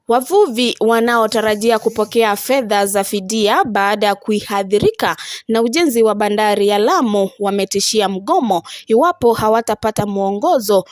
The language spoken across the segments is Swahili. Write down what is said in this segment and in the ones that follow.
Wavuvi wanaotarajia kupokea fedha za fidia baada ya kuathirika na ujenzi wa bandari ya Lamu wametishia mgomo iwapo hawatapata mwongozo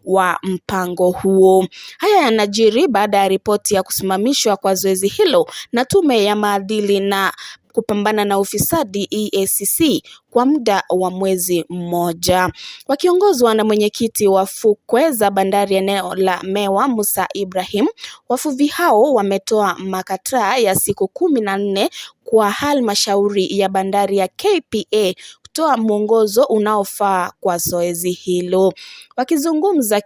wa mpango huo. Haya yanajiri baada ya ripoti ya kusimamishwa kwa zoezi hilo na tume ya maadili na kupambana na ufisadi EACC kwa muda wa mwezi mmoja. Wakiongozwa na mwenyekiti wa fukwe za bandari eneo la Mewa Musa Ibrahim, wavuvi hao wametoa makataa ya siku 14 kwa halmashauri ya bandari ya KPA kutoa mwongozo unaofaa kwa zoezi hilo. Wakizungumza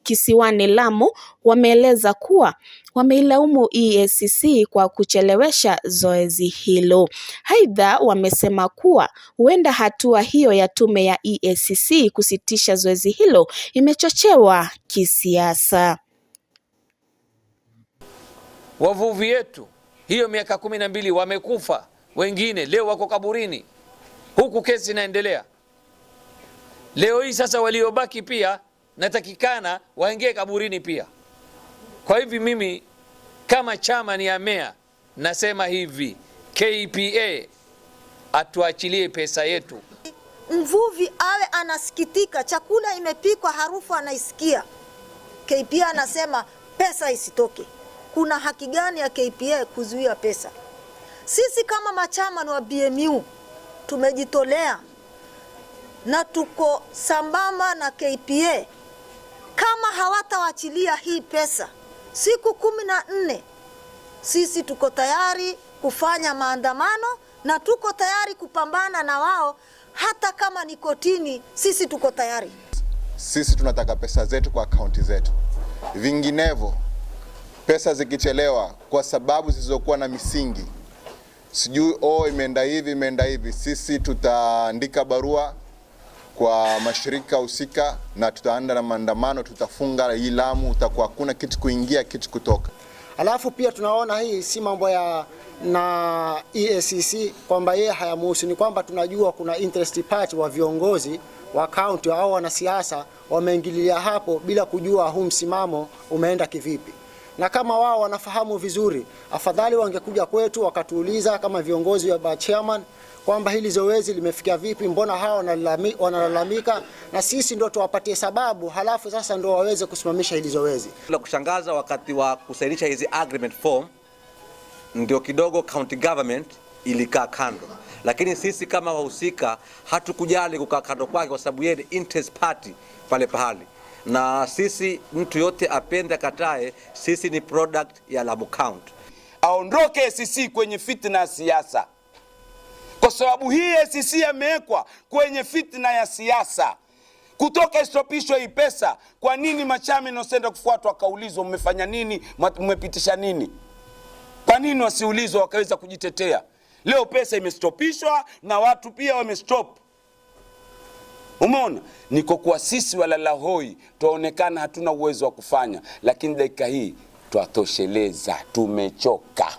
kisiwani Lamu, wameeleza kuwa wameilaumu EACC kwa kuchelewesha zoezi hilo. Aidha, wamesema kuwa huenda hatua hiyo ya tume ya EACC kusitisha zoezi hilo imechochewa kisiasa. Wavuvi wetu hiyo miaka 12 wamekufa, wengine leo wako kaburini, huku kesi inaendelea. Leo hii sasa waliobaki pia natakikana waingie kaburini pia. Kwa hivi mimi kama chama ni amea nasema hivi, KPA atuachilie pesa yetu. Mvuvi awe anasikitika, chakula imepikwa, harufu anaisikia. KPA anasema pesa isitoke. Kuna haki gani ya KPA kuzuia pesa? Sisi kama machama wa BMU tumejitolea na tuko sambamba na KPA. Kama hawatawachilia hii pesa siku 14, sisi tuko tayari kufanya maandamano na tuko tayari kupambana na wao, hata kama ni kotini, sisi tuko tayari. Sisi tunataka pesa zetu kwa akaunti zetu, vinginevyo pesa zikichelewa kwa sababu zisizokuwa na misingi, sijui oh, imeenda hivi imeenda hivi, sisi tutaandika barua kwa mashirika husika na tutaanda na maandamano, tutafunga hii Lamu, utakuwa hakuna kitu kuingia kitu kutoka. Alafu pia tunaona hii si mambo ya na EACC kwamba yeye hayamuhusu, ni kwamba tunajua kuna interest party wa viongozi wa county au wanasiasa wameingililia hapo bila kujua huu msimamo umeenda kivipi. Na kama wao wanafahamu vizuri, afadhali wangekuja kwetu wakatuuliza kama viongozi wa chairman kwamba hili zoezi limefikia vipi, mbona hawa wanalalamika, na sisi ndio tuwapatie sababu, halafu sasa ndio waweze kusimamisha hili zoezi. La kushangaza, wakati wa kusainisha hizi agreement form ndio kidogo county government ilikaa kando, lakini sisi kama wahusika hatukujali kukaa kando kwake, kwa sababu yeye ni interest party pale pahali, na sisi mtu yote apende akatae, sisi ni product ya Lamu County. Aondoke ACC kwenye fitna ya siasa, kwa sababu hii ACC amewekwa kwenye fitna ya siasa. Kutoka istopishwe hii pesa, kwa nini machame nosenda kufuatwa wakaulizwa mmefanya nini, mmepitisha nini? Kwa nini wasiulizwa wakaweza kujitetea? Leo pesa imestopishwa na watu pia wamestop. Umeona, niko kwa sisi walalahoi twaonekana hatuna uwezo wa kufanya, lakini dakika hii twatosheleza, tumechoka.